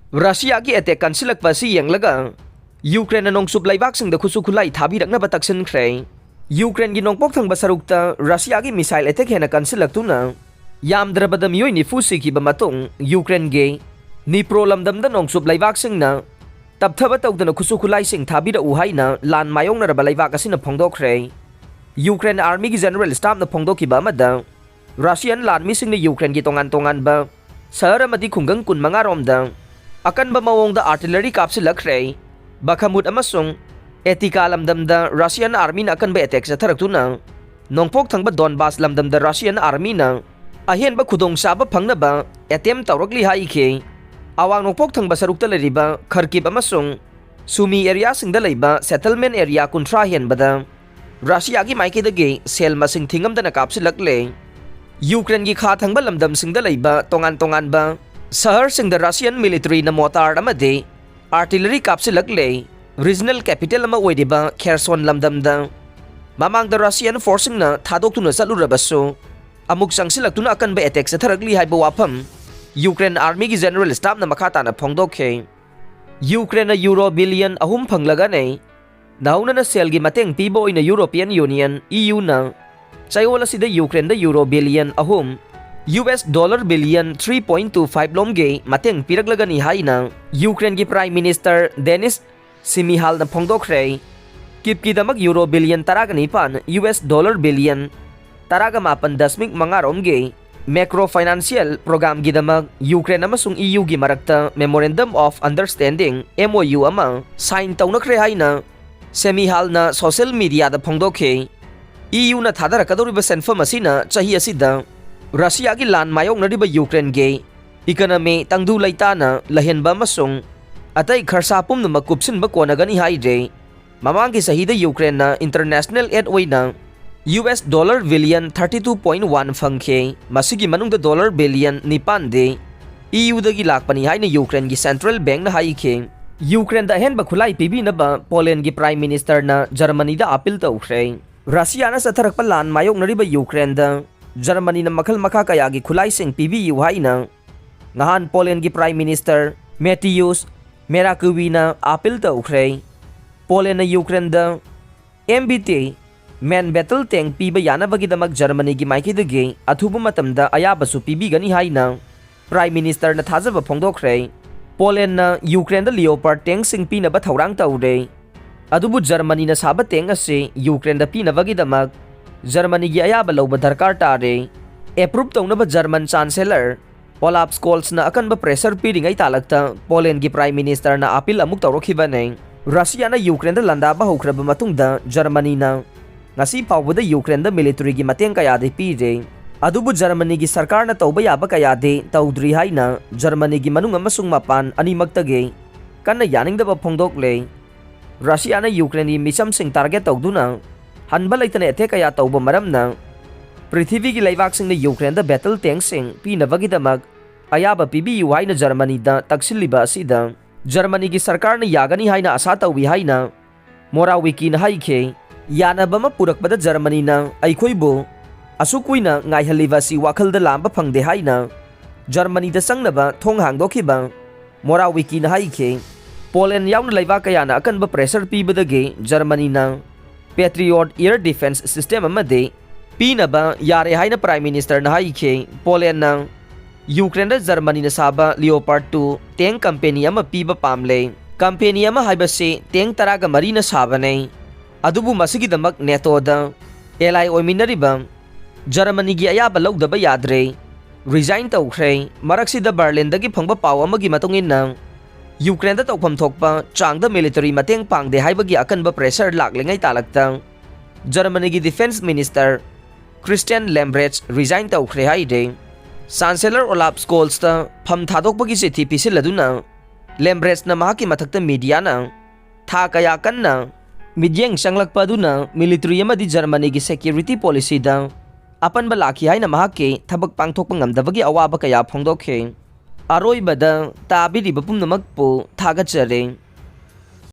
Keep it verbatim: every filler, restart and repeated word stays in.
ꯔꯁꯤꯌꯥꯒꯤ attack ꯀꯟꯁꯤꯜꯂꯛꯄ ꯑꯁꯤ ꯌꯦꯡꯂꯒ ꯌꯨꯀ꯭ꯔꯦꯟꯅ ꯅꯣꯡꯆꯨꯞ ꯂꯩꯕꯥꯛꯁꯤꯡꯗ ꯈꯨꯠꯁꯨ ꯈꯨꯠꯂꯥꯏ ꯊꯥꯕꯤꯔꯛꯅꯕ ꯇꯛꯁꯤꯟꯈ꯭ꯔꯦ꯫ ꯌꯨꯀ꯭ꯔꯦꯟꯒꯤ ꯅꯣꯡꯄꯣꯛ ꯊꯪꯕ ꯁꯔꯨꯛꯇ ꯔꯁꯤꯌꯥꯒꯤ ꯃꯤꯁꯥꯏꯜ ꯑꯦꯇꯦꯛ ꯍꯦꯟꯅ ꯀꯟꯁꯤꯜꯂꯛꯇꯨꯅ ꯌꯥꯝꯗ꯭ꯔꯕꯗ ꯃꯤꯑꯣꯏ ꯅꯤꯐꯨ ꯁꯤꯈꯤꯕ ꯃꯇꯨꯡ, ꯌꯨꯀ꯭ꯔꯦꯟꯒꯤ ꯅꯤꯄ꯭ꯔꯣ ꯂꯝꯗꯝꯗ ꯅꯣꯡꯆꯨꯞ ꯂꯩꯕꯥꯛꯁꯤꯡꯅ ꯇꯞꯊꯕ ꯇꯧꯗꯅ ꯈꯨꯠꯁꯨ ꯈꯨꯠꯂꯥꯏꯁꯤꯡ ꯊꯥꯕꯤꯔꯛꯎ ꯍꯥꯏꯅ ꯂꯥꯟ ꯃꯥꯌꯣꯛꯅꯔꯕ ꯂꯩꯕꯥꯛ ꯑꯁꯤꯅ ꯐꯣꯡꯗꯣꯛꯈ꯭ꯔꯦ꯫ ꯌꯨꯀ꯭ꯔꯦꯟ ꯑꯥꯔꯃꯤꯒꯤ ꯖꯦꯅꯔꯦꯜ ꯁ꯭ꯇꯥꯐꯅ ꯐꯣꯡꯗꯣꯛꯈꯤꯕ ꯑꯃꯗ, ꯔꯁꯤꯌꯥꯟ ꯂꯥꯟꯃꯤꯁꯤꯡꯅ ꯌꯨꯀ꯭ꯔꯦꯟꯒꯤ ꯇꯣꯉꯥꯟ ꯇꯣꯉꯥꯟꯕ ꯁꯍꯔ ꯑꯃꯗꯤ ꯈꯨꯡꯒꯪ ꯀꯨꯟꯃꯉꯥ ꯔꯣꯝꯗ ꯑꯀꯟꯕ ꯃꯑꯣꯡꯗ ꯑꯥꯔꯇꯤꯂꯔꯤ ꯀꯥꯞꯁꯤꯜꯂꯛꯈ꯭ꯔꯦ꯫ ꯕꯈꯃꯨꯠ ꯑꯃꯁꯨꯡ ꯑꯦꯇꯤꯀꯥ ꯂꯝꯗꯝꯗ ꯔꯁꯤꯌꯥꯟ ꯑꯥꯔꯃꯤꯅ ꯑꯀꯟꯕ ꯑꯦꯇꯦꯛ ꯆꯠꯊꯔꯛꯇꯨꯅ, ꯅꯣꯡꯄꯣꯛ ꯊꯪꯕ ꯗꯣꯟꯕꯥꯁ ꯂꯝꯗꯝꯗ ꯔꯁꯤꯌꯥꯟ ꯑꯥꯔꯃꯤꯅ ꯑꯍꯦꯟꯕ ꯈꯨꯗꯣꯡꯆꯥꯕ ꯐꯪꯅꯕ ꯑꯦꯇꯦꯝ ꯇꯧꯔꯛꯂꯤ ꯍꯥꯏꯈꯤ꯫ ꯑꯋꯥꯡ ꯅꯣꯡꯄꯣꯛ ꯊꯪꯕ ꯁꯔꯨꯛꯇ ꯂꯩꯔꯤꯕ ꯈꯔꯀꯤꯞ ꯑꯃꯁꯨꯡ ꯁꯨꯃꯤ ꯑꯦꯔꯤꯌꯥꯁꯤꯡꯗ ꯂꯩꯕ ꯁꯦꯇꯜꯃꯦꯟ ꯑꯦꯔꯤꯌꯥ ꯀꯨꯟꯊ꯭ꯔꯥ ꯍꯦꯟꯕꯗ ꯔꯁꯤꯌꯥꯒꯤ ꯃꯥꯏꯀꯩꯗꯒꯤ ꯁꯦꯜ ꯃꯁꯤꯡ ꯊꯤꯉꯝꯗꯅ ꯀꯥꯞꯁꯤꯜꯂꯛꯂꯦ꯫ ꯌꯨꯀ꯭ꯔꯦꯟꯒꯤ ꯈꯥ ꯊꯪꯕ ꯂꯝꯗꯝꯁꯤꯡꯗ ꯂꯩꯕ ꯇꯣꯉꯥꯟ ꯇꯣꯉꯥꯟꯕ ꯁꯍꯔꯁꯤꯡꯗ ꯔꯁꯤꯌꯟ ꯃꯤꯂꯤꯇꯔꯤꯅ ꯃꯣꯇꯥꯔ ꯑꯃꯗꯤ ꯑꯥꯔꯇꯤꯂꯔꯤ ꯀꯥꯞꯁꯤꯜꯂꯛꯂꯦ꯫ ꯔꯤꯖꯅꯦꯜ ꯀꯦꯄꯤꯇꯦꯜ ꯑꯃ ꯑꯣꯏꯔꯤꯕ ꯈꯦꯔꯁꯣꯟ ꯂꯝꯗꯝꯗ ꯃꯃꯥꯡꯗ ꯔꯁꯤꯌꯟ ꯐꯣꯔꯁꯁꯤꯡꯅ ꯊꯥꯗꯣꯛꯇꯨꯅ ꯆꯠꯂꯨꯔꯕꯁꯨ, ꯑꯃꯨꯛ ꯆꯪꯁꯤꯜꯂꯛꯇꯨꯅ ꯑꯀꯟꯕ ꯑꯦꯇꯦꯛ ꯆꯠꯊꯔꯛꯂꯤ ꯍꯥꯏꯕ ꯋꯥꯐꯝ ꯌꯨꯀ꯭ꯔꯦꯟ ꯑꯥꯔꯃꯤꯒꯤ ꯖꯦꯅꯔꯦꯜ ꯁ꯭ꯇꯥꯐꯅ ꯃꯈꯥ ꯇꯥꯅ ꯐꯣꯡꯗꯣꯛꯈꯤ꯫ ꯌꯨꯀ꯭ꯔꯦꯟꯅ ꯌꯨꯔꯣ ꯕꯤꯂꯤꯌꯟ ꯑꯍꯨꯝ ꯐꯪꯂꯒꯅꯤ꯫ ꯅꯧꯅꯅ ꯁꯦꯜꯒꯤ ꯃꯇꯦꯡ ꯄꯤꯕ ꯑꯣꯏꯅ ꯌꯨꯔꯣꯄꯤꯌꯟ ꯌꯨꯅꯤꯌꯟ, ꯏ ꯌꯨꯅ ꯆꯌꯣꯜ ꯑꯁꯤꯗ ꯌꯨꯀ꯭ꯔꯦꯟꯗ ꯌꯨꯔꯣ ꯕꯤꯂꯤꯌꯟ ꯑꯍꯨꯝ, U S dollar billion three point two five ꯂꯣꯝꯒꯤ ꯃꯇꯦꯡ ꯄꯤꯔꯛꯂꯒꯅꯤ ꯍꯥꯏꯅ ꯌꯨꯀ꯭ꯔꯦꯟꯒꯤ ꯄ꯭ꯔꯥꯏꯝ ꯃꯤꯅꯤꯁꯇꯔ ꯗꯦꯅꯤꯁ ꯁꯤꯃꯤꯍꯥꯜꯅ ꯐꯣꯡꯗꯣꯛꯈ꯭ꯔꯦ꯫ ꯀꯤꯞꯀꯤꯗꯃꯛ ꯌꯨꯔꯣ ꯕꯤꯂꯤꯌꯟ ꯇꯔꯥꯒ ꯅꯤꯄꯥꯟ, ꯌꯨ ꯑꯦꯁ ꯗꯣꯂꯔ ꯕꯤꯂꯤꯌꯟ ꯇꯔꯥꯒ ꯃꯥꯄꯟ ꯗꯁꯃꯤꯛ ꯃꯉꯥ ꯔꯣꯝꯒꯤ ꯃꯦꯀ꯭ꯔꯣ ꯐꯥꯏꯅꯥꯟꯁꯤꯌꯦꯜ ꯄ꯭ꯔꯣꯒ꯭ꯔꯥꯝꯒꯤꯗꯃꯛ ꯌꯨꯀ꯭ꯔꯦꯟ ꯑꯃꯁꯨꯡ ꯏ ꯌꯨꯒꯤ ꯃꯔꯛꯇ Memorandum of Understanding, M O U, ꯑꯃ ꯁꯥꯏꯟ ꯇꯧꯅꯈ꯭ꯔꯦ ꯍꯥꯏꯅ ꯁꯦꯃꯤꯍꯥꯜꯅ ꯁꯣꯁꯤꯌꯦꯜ ꯃꯤꯗꯤꯌꯥꯗ ꯐꯣꯡꯗꯣꯛꯈꯤ꯫ ꯏ ꯌꯨꯅ ꯊꯥꯗꯔꯛꯀꯗꯧꯔꯤꯕ ꯁꯦꯟꯐꯝ ꯑꯁꯤꯅ ꯆꯍꯤ ꯑꯁꯤꯗ ꯔꯁꯤꯌꯥꯒꯤ ꯂꯥꯟ ꯃꯥꯌꯣꯛꯅꯔꯤꯕ ꯌꯨꯀ꯭ꯔꯦꯟꯒꯤ ꯏꯀꯅꯃꯤ ꯇꯪꯗꯨ ꯂꯩꯇꯥꯅ ꯂꯩꯍꯟꯕ ꯑꯃꯁꯨꯡ ꯑꯇꯩ ꯈꯔꯁꯥ ꯄꯨꯝꯅꯃꯛ ꯀꯨꯞꯁꯤꯟꯕ ꯀꯣꯟꯅꯒꯅꯤ ꯍꯥꯏꯔꯦ꯫ ꯃꯃꯥꯡꯒꯤ ꯆꯍꯤꯗ ꯌꯨꯀ꯭ꯔꯦꯟꯅ ꯏꯟꯇꯔꯅꯦꯁꯅꯦꯜ ꯑꯦꯗ ꯑꯣꯏꯅ U S dollar billion thirty two point one ꯐꯪꯈꯤ꯫ ꯃꯁꯤꯒꯤ ꯃꯅꯨꯡꯗ ꯗꯣꯂꯔ ꯕꯤꯂꯤꯌꯟ ꯅꯤꯄꯥꯟꯗꯤ ꯏ ꯌꯨꯗꯒꯤ ꯂꯥꯛꯄꯅꯤ ꯍꯥꯏꯅ ꯌꯨꯀ꯭ꯔꯦꯟꯒꯤ ꯁꯦꯟꯇ꯭ꯔꯦꯜ ꯕꯦꯡꯛꯅ ꯍꯥꯏꯈꯤ꯫ ꯌꯨꯀ꯭ꯔꯦꯟꯗ ꯑꯍꯦꯟꯕ ꯈꯨꯠꯂꯥꯏ ꯄꯤꯕꯤꯅꯕ ꯄꯣꯂꯦꯟꯒꯤ ꯄ꯭ꯔꯥꯏꯝ ꯃꯤꯅꯤꯁꯇꯔꯅ ꯖꯔꯃꯅꯤꯗ ꯑꯥꯄꯤꯜ ꯇꯧꯈ꯭ꯔꯦ꯫ ꯔꯁꯤꯌꯥꯅ ꯆꯠꯊꯔꯛꯄ ꯂꯥꯟ ꯃꯥꯌꯣꯛꯅꯔꯤꯕ ꯌꯨꯀ꯭ꯔꯦꯟꯗ ꯖꯔꯃꯅꯤꯅ ꯃꯈꯜ ꯃꯈꯥ ꯀꯌꯥꯒꯤ ꯈꯨꯠꯂꯥꯏꯁꯤꯡ ꯄꯤꯕꯤꯌꯨ ꯍꯥꯏꯅ ꯅꯍꯥꯟ ꯄꯣꯂꯦꯟꯒꯤ ꯄ꯭ꯔꯥꯏꯝ ꯃꯤꯅꯤꯁꯇꯔ ꯃꯦꯇꯤꯌꯨꯁ ꯃꯦꯔꯥꯀꯨꯕꯤꯅ ꯑꯥꯄꯤꯜ ꯇꯧꯈ꯭ꯔꯦ꯫ ꯄꯣꯂꯦꯟꯅ ꯌꯨꯀ꯭ꯔꯦꯟꯗ ꯑꯦꯝ ꯕꯤ ꯇꯤ ꯃꯦꯟ ꯕꯦꯇꯜ ꯇꯦꯡ ꯄꯤꯕ ꯌꯥꯅꯕꯒꯤꯗꯃꯛ ꯖꯔꯃꯅꯤꯒꯤ ꯃꯥꯏꯀꯩꯗꯒꯤ ꯑꯊꯨꯕ ꯃꯇꯝꯗ ꯑꯌꯥꯕꯁꯨ ꯄꯤꯕꯤꯒꯅꯤ ꯍꯥꯏꯅ ꯄ꯭ꯔꯥꯏꯝ ꯃꯤꯅꯤꯁꯇꯔꯅ ꯊꯥꯖꯕ ꯐꯣꯡꯗꯣꯛꯈ꯭ꯔꯦ꯫ ꯄꯣꯂꯦꯟꯅ ꯌꯨꯀ꯭ꯔꯦꯟꯗ ꯂꯤꯑꯣꯄꯥꯔꯗ ꯇꯦꯡꯁꯤꯡ ꯄꯤꯅꯕ ꯊꯧꯔꯥꯡ ꯇꯧꯔꯦ꯫ ꯑꯗꯨꯕꯨ ꯖꯔꯃꯅꯤꯅ ꯁꯥꯕ ꯇꯦꯡ ꯑꯁꯤ ꯌꯨꯀ꯭ꯔꯦꯟꯗ ꯄꯤꯅꯕꯒꯤꯗꯃꯛ ꯖꯔꯃꯅꯤꯒꯤ ꯑꯌꯥꯕ ꯂꯧꯕ ꯗꯔꯀꯥꯔ ꯇꯥꯔꯦ꯫ ꯑꯦꯄ꯭ꯔꯨꯞ ꯇꯧꯅꯕ ꯖꯔꯃꯟ ꯆꯥꯟꯁꯦꯂꯔ ꯑꯣꯂꯥꯞ ꯁ꯭ꯀꯣꯜꯁꯅ ꯑꯀꯟꯕ ꯄ꯭ꯔꯦꯁꯔ ꯄꯤꯔꯤꯉꯩ ꯇꯥꯂꯛꯇ ꯄꯣꯂꯦꯟꯒꯤ ꯄ꯭ꯔꯥꯏꯝ ꯃꯤꯅꯤꯁꯇꯔꯅ ꯑꯥꯄꯤꯜ ꯑꯃꯨꯛ ꯇꯧꯔꯛꯈꯤꯕꯅꯦ꯫ ꯔꯁꯤꯌꯥꯅ ꯌꯨꯀ꯭ꯔꯦꯟꯗ ꯂꯥꯟꯗꯥꯕ ꯍꯧꯈ꯭ꯔꯕ ꯃꯇꯨꯡꯗ ꯖꯔꯃꯅꯤꯅ ꯉꯁꯤ ꯐꯥꯎꯕꯗ ꯌꯨꯀ꯭ꯔꯦꯟꯗ ꯃꯤꯂꯤꯇꯔꯤꯒꯤ ꯃꯇꯦꯡ ꯀꯌꯥꯗꯤ ꯄꯤꯔꯦ꯫ ꯑꯗꯨꯕꯨ ꯖꯔꯃꯅꯤꯒꯤ ꯁꯔꯀꯥꯔꯅ ꯇꯧꯕ ꯌꯥꯕ ꯀꯌꯥꯗꯤ ꯇꯧꯗ꯭ꯔꯤ ꯍꯥꯏꯅ ꯖꯔꯃꯅꯤꯒꯤ ꯃꯅꯨꯡ ꯑꯃꯁꯨꯡ ꯃꯄꯥꯟ ꯑꯅꯤꯃꯛꯇꯒꯤ ꯀꯟꯅ ꯌꯥꯅꯤꯡꯗꯕ ꯐꯣꯡꯗꯣꯛꯂꯦ꯫ ꯔꯁꯤꯌꯥꯅ ꯌꯨꯀ꯭ꯔꯦꯟꯒꯤ ꯃꯤꯆꯝꯁꯤꯡ ꯇꯥꯔꯒꯦꯠ ꯇꯧꯗꯨꯅ ꯍꯟꯕ ꯂꯩꯇꯅ ꯑꯦꯇꯦꯛ ꯀꯌꯥ ꯇꯧꯕ ꯃꯔꯝꯅ ꯄ꯭ꯔꯤꯊꯤꯕꯤꯒꯤ ꯂꯩꯕꯥꯛꯁꯤꯡꯅ ꯌꯨꯀ꯭ꯔꯦꯟꯗ ꯕꯦꯇꯜ ꯇꯦꯡꯁꯤꯡ ꯄꯤꯅꯕꯒꯤꯗꯃꯛ ꯑꯌꯥꯕ ꯄꯤꯕꯤꯌꯨ ꯍꯥꯏꯅ ꯖꯔꯃꯅꯤꯗ ꯇꯛꯁꯤꯜꯂꯤꯕ ꯑꯁꯤꯗ ꯖꯔꯃꯅꯤꯒꯤ ꯁꯔꯀꯥꯔꯅ ꯌꯥꯒꯅꯤ ꯍꯥꯏꯅ ꯑꯁꯥ ꯇꯧꯏ ꯍꯥꯏꯅ ꯃꯣꯔꯥꯋꯤꯀꯤꯅ ꯍꯥꯏꯈꯤ꯫ ꯌꯥꯅꯕ ꯑꯃ ꯄꯨꯔꯛꯄꯗ ꯖꯔꯃꯅꯤꯅ ꯑꯩꯈꯣꯏꯕꯨ ꯑꯁꯨꯛ ꯀꯨꯏꯅ ꯉꯥꯏꯍꯜꯂꯤꯕ ꯑꯁꯤ ꯋꯥꯈꯜꯗ ꯂꯥꯝꯕ ꯐꯪꯗꯦ ꯍꯥꯏꯅ ꯖꯔꯃꯅꯤꯗ ꯆꯪꯅꯕ ꯊꯣꯡ ꯍꯥꯡꯗꯣꯛꯈꯤꯕ ꯃꯣꯔꯥꯋꯤꯀꯤꯅ ꯍꯥꯏꯈꯤ꯫ ꯄꯣꯂꯦꯟ ꯌꯥꯎꯅ ꯂꯩꯕꯥꯛ ꯀꯌꯥꯅ ꯑꯀꯟꯕ pressure ꯄꯤꯕꯗꯒꯤ ꯖꯔꯃꯅꯤꯅ patriot air defence system ꯑꯃꯗꯤ ꯄꯤꯅꯕ ꯌꯥꯔꯦ ꯍꯥꯏꯅ ꯄ꯭ꯔꯥꯏꯝ ꯃꯤꯅꯤꯁꯇꯔꯅ ꯍꯥꯏꯈꯤ꯫ ꯄꯣꯂꯦꯟꯅ ꯌꯨꯀ꯭ꯔꯦꯟꯗ ꯖꯔꯃꯅꯤꯅ ꯁꯥꯕ ꯂꯤꯑꯣꯄꯥꯔꯗ ꯇꯨ ꯇꯦꯡ ꯀꯝꯄꯦꯅꯤ ꯑꯃ ꯄꯤꯕ ꯄꯥꯝꯂꯦ꯫ ꯀꯝꯄꯦꯅꯤ ꯑꯃ ꯍꯥꯏꯕꯁꯤ ꯇꯦꯡ ꯇꯔꯥꯒ ꯃꯔꯤꯅ ꯁꯥꯕꯅꯦ꯫ ꯑꯗꯨꯕꯨ ꯃꯁꯤꯒꯤꯗꯃꯛ ꯅꯦꯇꯣꯗ ꯑꯦꯂꯥꯏ ꯑꯣꯏꯃꯤꯟꯅꯔꯤꯕ ꯖꯔꯃꯅꯤꯒꯤ ꯑꯌꯥꯕ ꯂꯧꯗꯕ ꯌꯥꯗ꯭ꯔꯦ꯫ ꯔꯤꯖꯥꯏꯟ ꯇꯧꯈ꯭ꯔꯦ꯫ ꯃꯔꯛꯁꯤꯗ ꯕꯔꯂꯤꯟꯗꯒꯤ ꯐꯪꯕ ꯄꯥꯎ ꯑꯃꯒꯤ ꯃꯇꯨꯡ ꯏꯟꯅ ꯌꯨꯀ꯭ꯔꯦꯟꯗ ꯇꯧꯐꯝ ꯊꯣꯛꯄ ꯆꯥꯡꯗ ꯃꯤꯂꯤꯇꯔꯤ ꯃꯇꯦꯡ ꯄꯥꯡꯗꯦ ꯍꯥꯏꯕꯒꯤ ꯑꯀꯟꯕ ꯄ꯭ꯔꯦꯁꯔ ꯂꯥꯛꯂꯤꯉꯩ ꯇꯥꯂꯛꯇ ꯖꯔꯃꯅꯤꯒꯤ defence minister Christian Lambrecht resign ꯇꯧꯈ꯭ꯔꯦ ꯍꯥꯏꯔꯦ꯫ ꯆꯥꯟꯁꯦꯂꯔ ꯑꯣꯂꯥꯞ ꯁ꯭ꯀꯣꯜꯁꯇ ꯐꯝ ꯊꯥꯗꯣꯛꯄꯒꯤ ꯆꯤꯊꯤ ꯄꯤꯁꯤꯜꯂꯗꯨꯅ ꯂꯦꯝꯕ꯭ꯔꯦꯠꯁꯅ ꯃꯍꯥꯛꯀꯤ ꯃꯊꯛꯇ ꯃꯤꯗꯤꯌꯥꯅ ꯊꯥ ꯀꯌꯥ ꯀꯟꯅ ꯃꯤꯠꯌꯦꯡ ꯆꯪꯂꯛꯄ ꯑꯗꯨꯅ ꯃꯤꯂꯤꯇꯔꯤ ꯑꯃꯗꯤ ꯖꯔꯃꯅꯤꯒꯤ ꯁꯦꯀ꯭ꯌꯨꯔꯤꯇꯤ ꯄꯣꯂꯤꯁꯤꯗ ꯑꯄꯟꯕ ꯂꯥꯛꯈꯤ ꯍꯥꯏꯅ ꯃꯍꯥꯛꯀꯤ ꯊꯕꯛ ꯄꯥꯡꯊꯣꯛꯄ ꯉꯝꯗꯕꯒꯤ ꯑꯋꯥꯕ ꯀꯌꯥ ꯐꯣꯡꯗꯣꯛꯈꯤ꯫ ꯑꯔꯣꯏꯕꯗ ꯇꯥꯕꯤꯔꯤꯕ ꯄꯨꯝꯅꯃꯛꯄꯨ ꯊꯥꯒꯠꯆꯔꯤ꯫